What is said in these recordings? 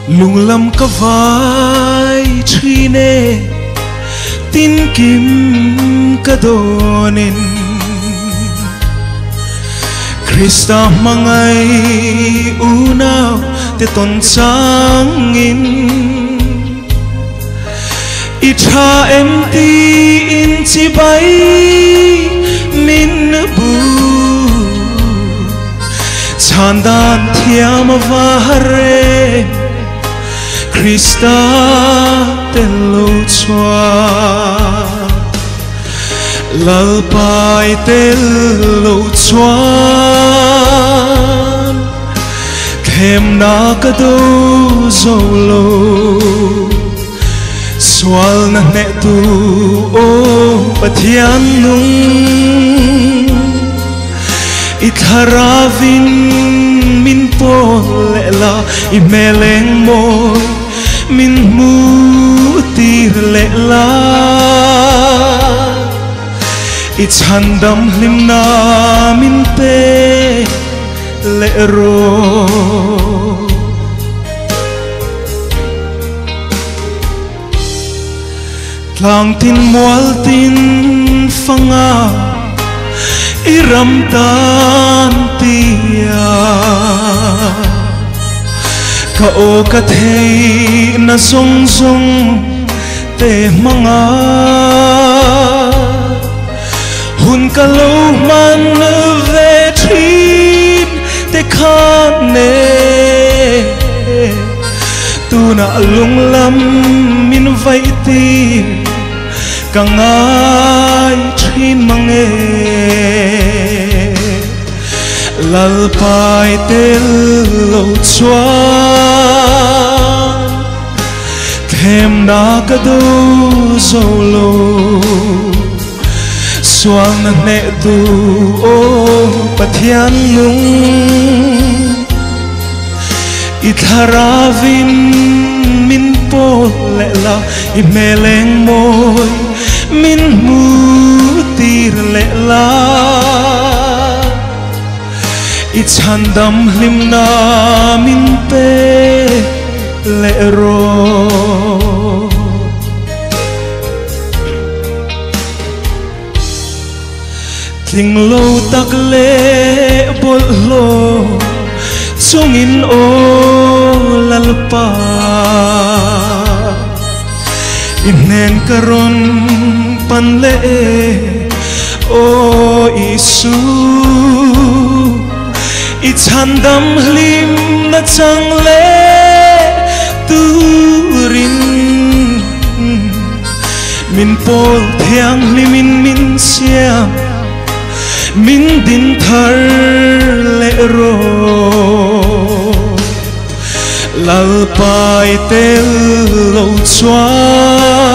Lunglam ka vai thin e, tinkim ka dawnin. Krista hmangaih unau te tawn changin. I tha em tiin chibai min bu. Chhan dan thiam a va rem Krista tel lo chuan. Lalpai tel lo chuan Them na ka do zo lo. Sual na hne tu o Pathian nung. I tharavin min pol le la, i meleng moi min mu tir le la. I chandam hlim na min pe le ro. Tlang tin mual tin fanga i ram tan tia. Ka o ka thei na zong zong te manga. Hun ka lo man ve thin te khan ne. Tu na lung lam min vai ti ka ngai thin mange. Lalpai tel lo chuan them na ka do zo lo. Sual na hne tu o Pathian nung. I tharavin min pol le la, i meleng moi min mu tir le la. I chandam hlim na min pe le ro. Tling lo tak le bol lo chungin o lalpa. I hnen karon pan le o Isu. I chandam hlim na chang le turin. Min pol thiang hlimin min siam min din thar le ro. Lalpai tel lo chuan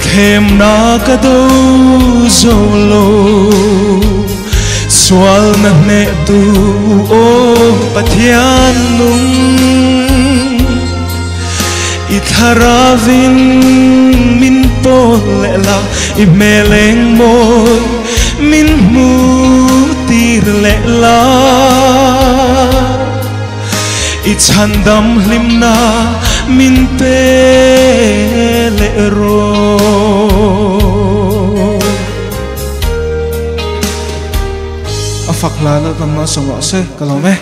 them na ka do zo lo. Sual na hne tu o Pathian nung. I tharavin min pol le la, i meleng moi min mu tir le la. I chandam hlim na min pe le ro. A fak la la tam na song se ka lo me.